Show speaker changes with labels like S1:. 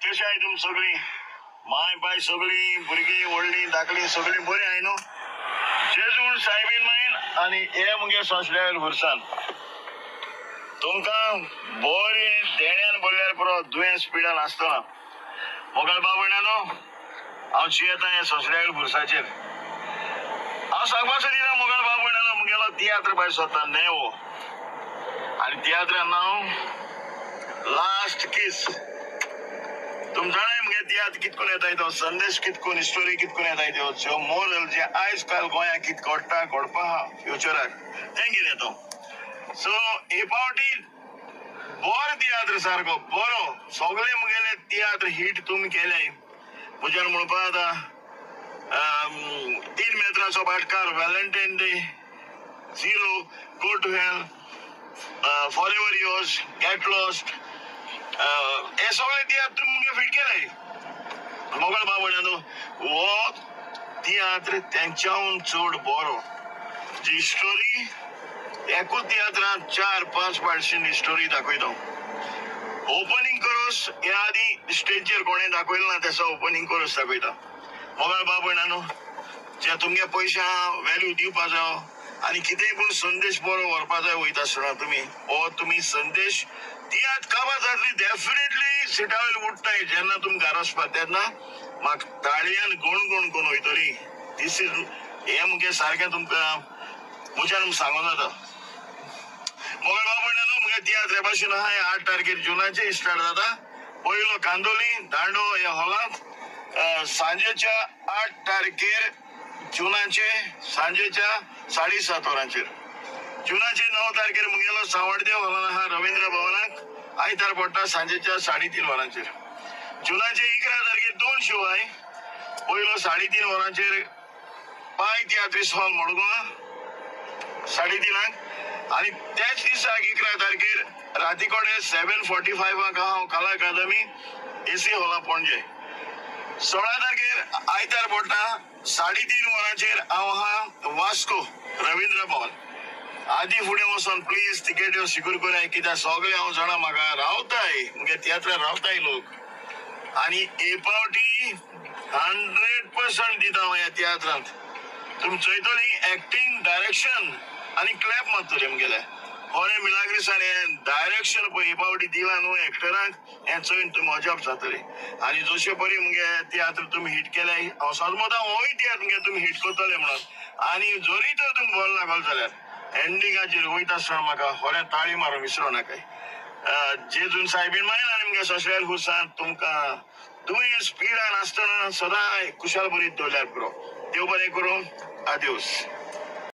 S1: कशें आहाय तुमी सगळीं माय पाय सगळीं भुरगीं व्हडलीं धाकलीं सगळीं बरीं आहाय न्हू. जेजून सायबीन मायन आनी हे मुगे सोंसल्या खुर्सान तुमकां बरें देण्यान बोल्ल्यार पुरो दुयेंस पिडा नासतना. मोगाळ बाब भयणानो, हांव जियेता हे सोंसल्या खुर्साचेर. हांव सांगपाक सोदिना मोगाळ बाब भयणानो, मुगेलो तियात्र भायर सोदता नेवो आनी तियात्रा नांव लास्ट किस. तुम जाणाय मुगे तियात्र कितकून येताय तो संदेश कितकून स्टोरी कितकून येताय त्यो ज्यो मोरल जे आयज काल गोंयांत कित घडटा घडपा आहा फ्युचराक तें कितें तो. सो हे फावटी बरो तियात्र सारको बरो सगळे मुगेले तियात्र हिट तुमी केले. म्हज्यान म्हणपा जाता 3 मेत्राचो भाटकार, Valentine day, zero, go to hell, for ever yours, get lost, हे सगळे तियात्र तुमी मुगे फिट केले. मोगल बाब भयणानो, हो तियात्र तेंच्याहून चड बरो. जी स्टोरी एकूच तियात्रांत 4-5 पार्टशीन स्टोरी दाखयता. ओपनींग करोस ह्या आदी स्टेजीर कोणें दाखयलें ना तेसो ओपनींग करोस दाखयता. मोगाळ बाब भयणानो, जे तुमगे पयशा व्हॅल्यू दिवपा जायो आनी कितेंय पूण संदेश बरो व्हरपा जाय वयता आसतना तुमी हो तुमी संदेश तियात्र काबार जातली डेफिनेटली सिटा वयली उठताय जेन्ना तुमी घरा वचपा तेन्ना म्हाका ताळयान गणगण करून वयतली. These is हें मुगे सारकें तुमकां म्हज्यान सांगूं जाता. मोगाळ बाब भयणानो, मुगे तियात्र हे भाशेन आहा. 8 तारखेर जुनाचे स्टार्ट जाता. पयलो कांदोली दांडो ह्या हॉलांत सांजेच्या 8 तारखेर जुनाचे सांजेच्या 7:30 वरांचेर. जुनाचे 9 तारखेर मुगेलो सावडदेव हॉलान आहा रवींद्र भवनाक आयतार पडटा सांजेच्या 3:30 वरांचेर. जुनाचे 11 तारखेर 2 शो आहाय. पयलो 3:30 वरांचेर पाय तियात्रीस हॉल मडगांव 3:30 आनी त्याच दिसाक 11 तारखेर राती कडेन 7:45 हांव कला अकादमी एसी हॉला पणजे. 16 तारखेर आयतार पडटा 3:30 वरांचेर हांव आहा वास्को रवींद्र भवन. आदी फुडें वचोन प्लीज तिकेट्यो सिक्योर कराय, कित्याक सगळे हांव जाणा म्हाका रावताय मुगे तियात्रार रावताय लोक आनी हे फावटी 100% दिता हांव ह्या तियात्रांत. तुमी चोयतली एक्टींग डायरेक्शन आनी क्लॅप मारतली मुगेले. खरें मिलाग्रिसान हें डायरेक्शन पळय हे फावटी दिलां न्हू एक्टरांक, हें चोयन तुमी अजाप जातली. आनी जशे परी मुगे तियात्र तुमी हिट केले हांव सजमता होय तियात्र मुगे तुमी हिट करतले म्हणून. आनी जरी तर तुमी बरो लागलो जाल्यार एंडिंगाचेर वयता आसतना म्हाका खरें ताळी मारून विसरूं नाकाय. जेजून सायबीन मायन आनी मुगे सोंसल्यार खुर्सान तुमकां दुयेंस पिडा नासतना सदांय कुशाल बरीत दवरल्यार पुरो. देव बरें करूं. आदियोस.